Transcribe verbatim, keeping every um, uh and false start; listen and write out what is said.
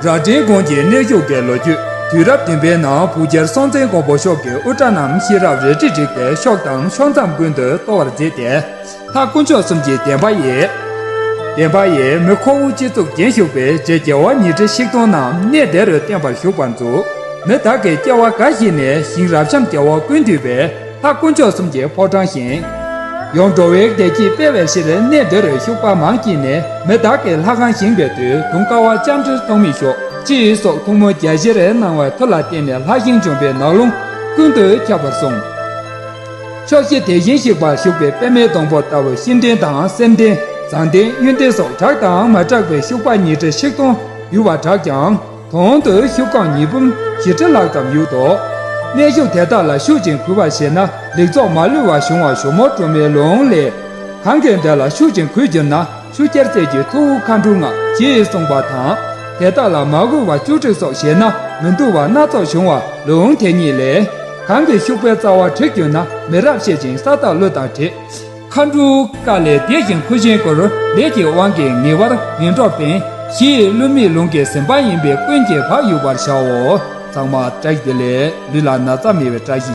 རྭ་སྒྲེང་དགོན་གྱི་གནས་བཞུགས་ཀྱི་ལོ་རྒྱུས། དུས་རབས་བདུན་པའི་ནང་བུ་རྒྱལ་སྲོང་བཙན་སྒམ་པོ་མཆོག་གིས་དབུ་སྐྲ་རྣམས་ཤེས་རབ་རལ་གྲི་བསྒྲིགས་ཏེ་ཕྱོགས་དང་ཕྱོགས་མཚམས་ཀུན་ཏུ་གཏོར་བར་མཛད་དེ། ལྷ་དཀོན་མཆོག་གསུམ་གྱི་བདེན་པ་ཡི། བདེན་པ་ཡི་མི་ཁོ་བོ་སྤྱི་གཙུག་རྒྱན་བཞུགས་པའི་རྗེ་རྒྱལ་བ་ཉི་ཁྲི་ཆིག་སྟོང་རྣམས་གནས་དེ་རུ་བརྟན་པར་བཞུགས་པར་མཛོད། མི་དག་གི་སྐྱེ་བ་འགའ་ཞིག་ནས་ཞིང་རབ་འབྱམས་རྒྱལ་བ་ཀུན་འདུས་པའི་ལྷ་དཀོན་མཆོག་གསུམ་གྱི་ཕོ་བྲང་བཞེངས། ཡོངས་འགྲོ་བའི་བདེ་སྐྱིད་སྤེལ་བའི་ཕྱིར་གནས་འདིར་བཞུགས་པ་མང་གིས་ནི་མི་དག་གི་ལྷ་ཁང་བཞེངས་པའི་དུས་དུང་དཀར་བ་ལྕམ་དྲལ་ཐོགས་མེད་ཤོག་ཅེས་སོགས་ཐུགས་སྨོན་རྒྱ་ཆེར་གནང་བའི་མཐུ་ལ་བརྟེན་ནས་ལྷ་ཞིང་འཇོམས་པའི་ནགས་ཀློང་ཀུན་ཏུ་ཁྱབ་པར་གསུངས། ཕྱོགས་བཞི་དེ་བཞིན་གཤེགས་པར་བཞུགས་པའི་པདྨའི་སྡོང་པོ་ལྟ་བུ་ཤིང་ལྡན་དང་སེམས་ལྡན། བཟང་ལྡན་གཡོན་ལྡན་སོགས་གྲགས་དང་མ་གྲགས་པའི་ཤུག་པ་ཉི་ཁྲི་ཆིག་སྟོང་ཡོད་པར་གྲགས་ཀྱང་། དོན་དུ་ཤུག་རྐང་ཉིས་འབུམ་བཞི་ཁྲི་ལྷག་ཙམ་ཡོད་དོ། གནས་བཞུགས་དེ་དག་ལ་ཤུག་ཅིང་གུས་པར་བཞེས་ན་ལེགས་ཚོགས་མ་ལུས་པ་འབྱུང་བ་ཞུ་མོ་སྒྲོལ་མའི་ལུང་ལས། གང་གིས་འདི་ལ་ཤུག་ཅིང་གུས་གྱུར་ན་ཤུག་རྐྱལ་རྩལ་གྱི་ཐུ་བོ་མཁའ་འགྲོའི་རྔ་ཞེས་གསུངས་པ་དང་། དེ་དག་ལ་མ་གུས་པ་བཅུ་དྲུག་སོགས་བཞེས་ན་མི་འདུག་པ་སྣ་ཚོགས་འབྱུང་བ་ལུང་དེ་ཉིད་ལས། གང་གིས་ཤུག་པའི་རྩ་བ་བྲེག་གྱུར་ན་མི་རབས་ཤེས་ཅིང་ས་དང་ཀླུ་དང་དྲེགས། མཁའ་འགྲོའི་བཀའ་ལས་འདས་ཤིང་འཁོན་ཆེན་བསྐོར། ལས་ཀྱི་དབང་གིས་ངེས་པར་ངན་འགྲོར་འབེན། ཞེས་བསླུ་མེད་ལུང་གི་ཟིན་པ་ཡིན་པས་ཀུན་གྱིས་བག་ཡོད་པར་བྱའོ། ཚང་མ་བཀྲ་ཤིས་བདེ་ལེགས། ལུས་ལ་ན་ཚ་མེད་པའི་བཀྲ་ཤིས།